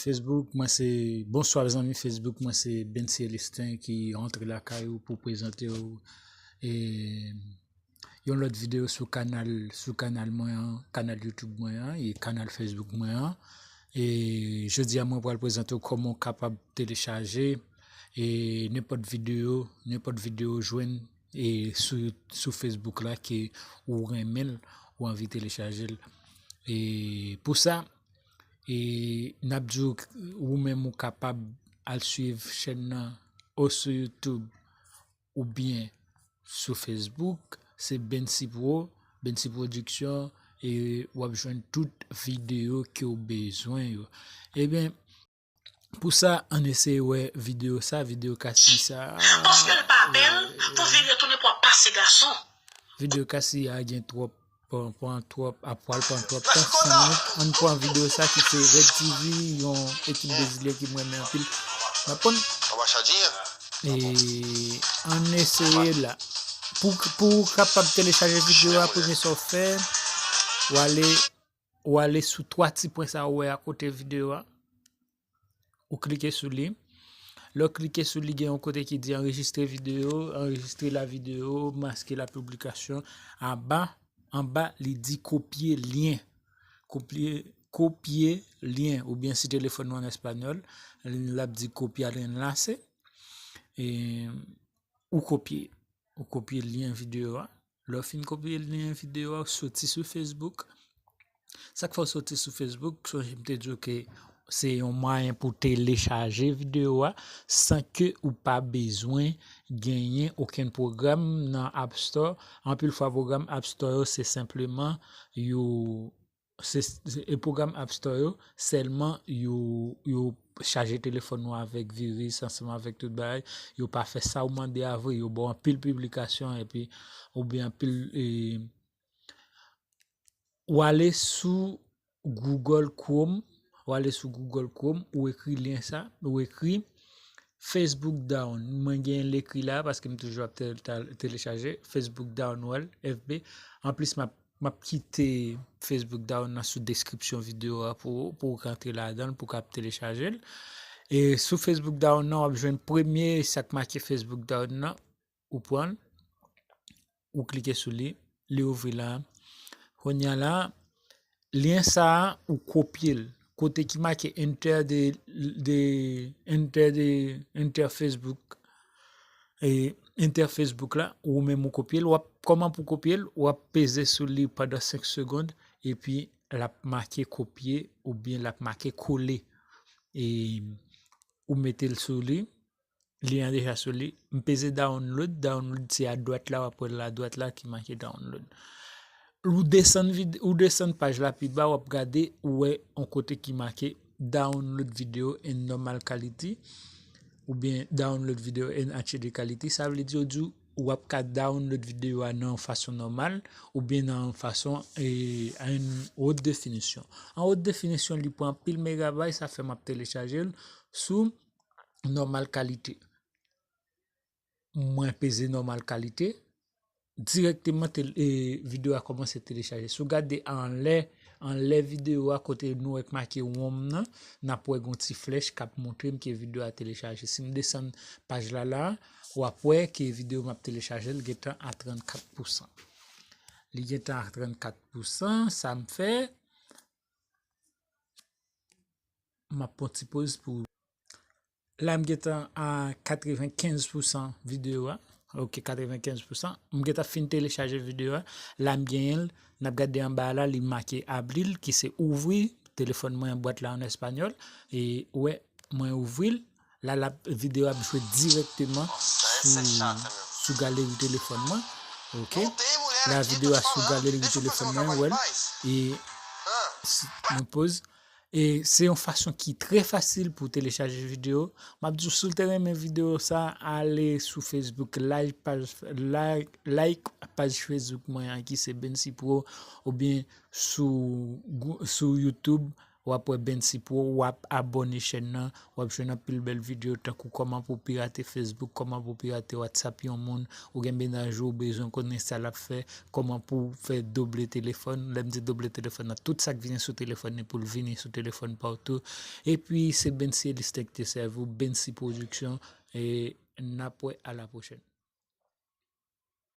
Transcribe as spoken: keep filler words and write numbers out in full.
Facebook, mwen se, bonswa zanmi Facebook, mwen se Ben Célestin ki rantre lakay ou pou prezante w, e, yon lòt videyo sou kanal, sou kanal mwen an, kanal YouTube mwen an, e kanal Facebook mwen an. E jodi a mwen pral prezante w kòman w kapab telechaje, e, nenpòt videyo, nenpòt videyo w jwenn, e, sou, sou Facebook la ke ou renmen l, ou anvi telechaje l. E pou sa, e n ap di w, ou menm ou kapab al swiv chèn nan o sou YouTube oubyen sou Facebook, se Bency Pro, Bency Production, e w ap jwenn tout videyo ke w bezwen yo. Ebyen, pou sa, ann eseye wè videyo sa, videyo Kasi sa. Paske l pa bèl pou vin retounen pou ap pase gason. Videyo Kasi a gen twòp, pran, pran twòp, ap pral pran twòp tan. Ann pran videyo sa ki se Red T V, yon ekip brezilyen ki m renmen anpil. N ap konn. E ann eseye la. Pou, pou w kapab telechaje videyo a, premye sa w fè, w ale, w ale sou twa ti pwen sa w wè akote videyo a. Ou klike sou li. Lè w klike sou li, gen yon kote ki di anrejistre videyo, anrejistre la videyo, maske la piblikasyon. Anba, anba, li di kopye lyen. Kopye, kopye lyen. Oubyen si telefòn ou an espanyòl, l ap di kopye al enlase. E, ou kopye. Ou kopye lyen videyo a. Lè w fin kopye lyen videyo a, ou soti sou Facebook. Sa k fè w soti sou Facebook, sonje m te di w ke se yon mwayen pou telechaje videyo a san ke ou pa bezwen genyen okenn pwogram nan App Store. Anpil fwa, pwogram App Store yo, se senpleman yo, se, se, e pwogram App Store yo, sèlman yo, yo chaje telefòn ou avèk viris, ansanm avèk tout bagay. Yo pa fè sa w mande a vre, yo ba w anpil piblikasyon, epi, oubyen anpil, e, w ale sou Google Chrome, w ale sou Google Chrome, ou ekri lyen sa, ou ekri Facebook down. Mwen gen l ekri la paske m toujou ap te-, ta-, telechaje Facebook down, well, F B. Anplis, m ap, m ap kite Facebook down nan sou deskripsyon videyo a pou, pou w rantre ladan l, pou w kab telechaje l. E sou Facebook down nan, w ap jwenn premye sa k make Facebook down nan, ou pran l, ou klike sou li, li ouvri la. Kounye a la, lyen sa a, ou kopye l. Kote ki make enter the, the, enter the, enter Facebook, e, enter Facebook la, ou menm ou kopye l, w ap, kòman pou kopye l, w ap peze sou li pandan senk segonn, epi l ap make kopye, oubyen l ap make kole. E, ou mete l sou li, lyen an deja sou li. M peze download, download se adwat la, w ap wè l adwat la ki make download. Ou desann vid-, ou desann paj la pi ba, w ap gade, ou wè yon kote ki make download video in normal quality, oubyen download video in H D quality. Sa vle di, yo di w, w ap ka download videyo a nan yon fason nòmal, oubyen nan yon fason, e, an haute définition. An haute définition, li pran anpil megabay, sa fè m ap telechaje l sou normal quality. Mwen peze normal quality, dirèkteman tel-, e, videyo a kòmanse telechaje. Si w gade anlè, anlè videyo a kote nou wè k make ROM nan, n ap wè gon ti flèch k ap montre m ke videyo a telechaje. Si m desann paj la la, w ap wè ke videyo m ap telechaje l gentan a trannkat pousan. Li gentan a trannkat pousan, sa m fè, m ap pran ti poz pou. La, m gentan a katrevenkenz pousan videyo a. Ok, katrevenkenz pousan. M gentan fin telechaje videyo a. La, m genyen l. N ap gade anba a la, li make abrir, ki se ouvri. Telefòn mwen, bwat la an espanyòl. E, ou wè, mwen ouvri l. La, la, videyo ap jwe dirèkteman sou, sou galeri telefòn mwen. Ok. La, videyo a sou galeri telefòn mwen, ou wè l. E, si, mwen poz. E se yon fason ki trè fasil pou telechaje videyo. M ap di w, si w te renmen videyo sa, ale sou Facebook, like paj, like, like paj Facebook mwen an ki se Bency Pro, oubyen sou Gou-, sou YouTube, w ap wè Bensi Pro, w ap abòne chèn nan, w ap jwenn anpil bèl videyo tankou kòman pou pirate Facebook, kòman pou pirate WhatsApp yon moun, ou gen menaj ou, ou bezwen konnen sa l ap fè, kòman pou fè doble telefòn. Lè m di doble telefòn nan, tout sa k vini sou telefòn li pou l vini sou telefòn pa w tou. Epi se Bensi Elistek te sèvi w, Bensi Production, e n ap wè a la pwochèn.